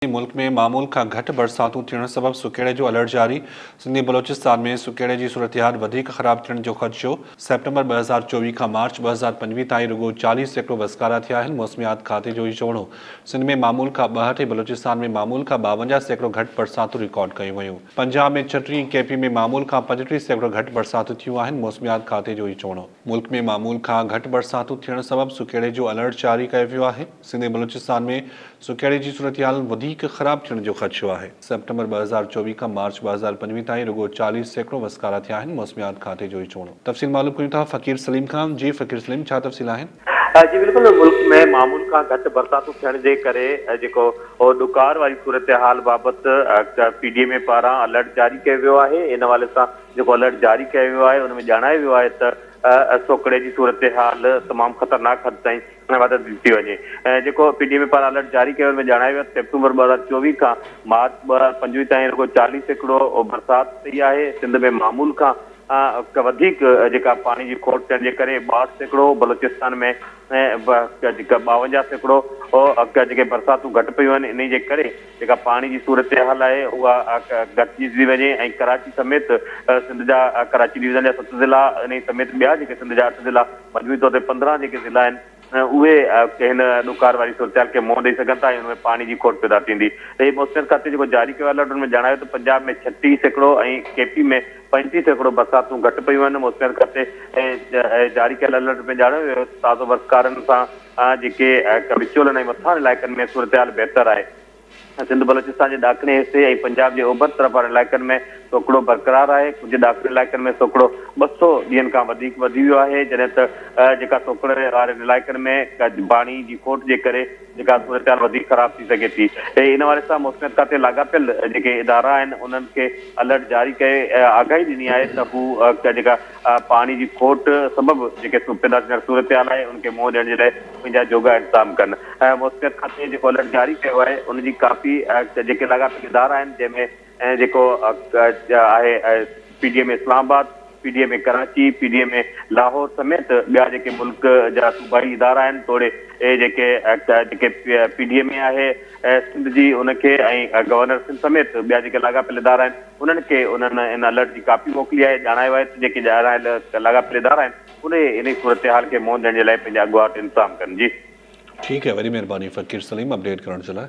ملڪ ۾ معمول کان گهٽ برساتون ٿيڻ سبب سڪيڙي جو الرٽ جاري، سنڌ ۽ بلوچستان ۾ سڪيڙي جي صورتحال وڌيڪ خراب ٿيڻ جو خدشو، سيپٽمبر 2024 کان مارچ 2025 تائين رڳو 40% وسڪارا ٿيا آهن، موسميات کاتي جو هي چوڻ هو. سنڌ ۾ معمول کان 62 ۽ بلوچستان ۾ معمول کان 52% گهٽ برساتون رڪارڊ ڪيون ويون. پنجاب ۾ 36 ۽ ڪي پي ۾ معمول کان 35% گهٽ برساتون ٿيون آهن، موسميات کاتي جو هي چوڻ هو. ملڪ ۾ معمول کان گهٽ برساتون ٿيڻ سبب سڪيڙي جو الرٽ جاري ڪيو ويو آهي. سنڌ ۽ بلوچستان ۾ سڪيڙي جي صورتحال وڌيڪ خراب ٿيڻ جو خدشو آهي. سيپٽمبر 2024 کان مارچ 2025 تائين رڳو 40% وسڪارا ٿيا آهن، موسميات کاتي جو هي چوڻ هو. تفصيل معلوم ڪريون ٿا فقير سليم کان، جي فقير سليم ڇا تفصيل آهن؟ جي بلڪل ملڪ ۾ معمول کان گهٽ برساتون ٿيڻ جي ڪري جيڪو ڏڪار واري صورتحال بابت پي ڊي ايم اي پاران الرٽ جاري ڪيو ويو آهي ان حوالي سان جيڪو الرٽ جاري ڪيو ويو آهي ان ۾ ڄاڻايو ويو آهي ته سوڪڙي جي صورتحال تمام خطرناڪ حد تائين وڌندي ٿي وڃي ۽ جيڪو پي ڊي ايم اي پاران الرٽ جاري ڪيو ان ۾ ڄاڻايو ويو ته سيپٽمبر 2024 کان مارچ 2025 تائين رڳو 40% برسات پئي آهي، سنڌ ۾ معمول کان وڌيڪ جيڪا پاڻي جي کوٽ ٿيڻ جي ڪري 62%، بلوچستان ۾ جيڪا 52% جيڪي برساتون گهٽ پيون آهن انهي جي ڪري جيڪا پاڻي جي صورتحال آهي اها گهٽجي ٿي وڃي ۽ ڪراچي سميت سنڌ جا ڪراچي ڊويزن جا ست ضلعا انهي سميت ٻيا جيڪي سنڌ جا اٺ ضلعا مجموعي طور تي 15 جيڪي ضلعا آهن اهي هن ڏڪار واري صورتحال کي منهن ڏئي سگهن ٿا ۽ ان ۾ پاڻي جي کوٽ پيدا ٿيندي ته هي موسميات کاتي جيڪو جاري ڪيو الرٽ ان ۾ ڄاڻايو ته پنجاب ۾ 36% ۽ ڪي پي ۾ 35% برساتون گهٽ پيون آهن موسميات کاتي جاري ڪيل الرٽ ۾ ڄاڻايو ويو ته تازو وسڪارن سان جيڪي وچولن ۽ مٿانهن علائقن ۾ صورتحال بهتر آهي. سنڌ بلوچستان جي ڏاکڻي حصي ۽ پنجاب جي اوڀر طرف وارن علائقن ۾ سوڪهڙو برقرار آهي، ڪجهه ڏاکڻي علائقن ۾ سوڪهڙو 200 ڏينهن کان وڌيڪ وڌي ويو آهي، جڏهن ته جيڪا سوڪهڙي وارن علائقن ۾ پاڻي جي کوٽ جي ڪري جيڪا صورتحال وڌيڪ خراب ٿي سگهي ٿي. ان حوالي سان موسميات کاتي لاڳاپيل جيڪي ادارا آهن انهن کي الرٽ جاري ڪري آگاهي ڏني آهي ته هو جيڪا پاڻي جي کوٽ سبب جيڪي پيدا ٿيندڙ صورتحال آهي ان کي منهن ڏيڻ جي لاء پنهنجا جوڳا انتظام ڪن ۽ موسميات کاتي جيڪو الرٽ جاري ڪيو آهي ان جي ڪاپي جيڪي لاڳاپيل ادارا آهن جنهن ۾ جيڪو آهي P D M A Islamabad, P D M A Karachi, P D M A Lahore سميت ٻيا جيڪي ملڪ جا صوبائي ادارا آهن توڙي جيڪي جيڪي پي ڊي ايم اي آهي سنڌ جي ان کي ۽ گورنر سنڌ سميت ٻيا جيڪي لاڳاپيل ادارا آهن انهن کي انهن ان الرٽ جي ڪاپي موڪلي آهي ڄاڻايو آهي ته جيڪي ڄاڻايل لاڳاپيل ادارا آهن اهي انهي صورتحال کي منهن ڏيڻ جي لاء پنهنجا اڳواٽ انتظام ڪن جي. ٺيڪ آهي وڏي مهرباني فقير سليم اپڊيٽ ڪرڻ جي لاء.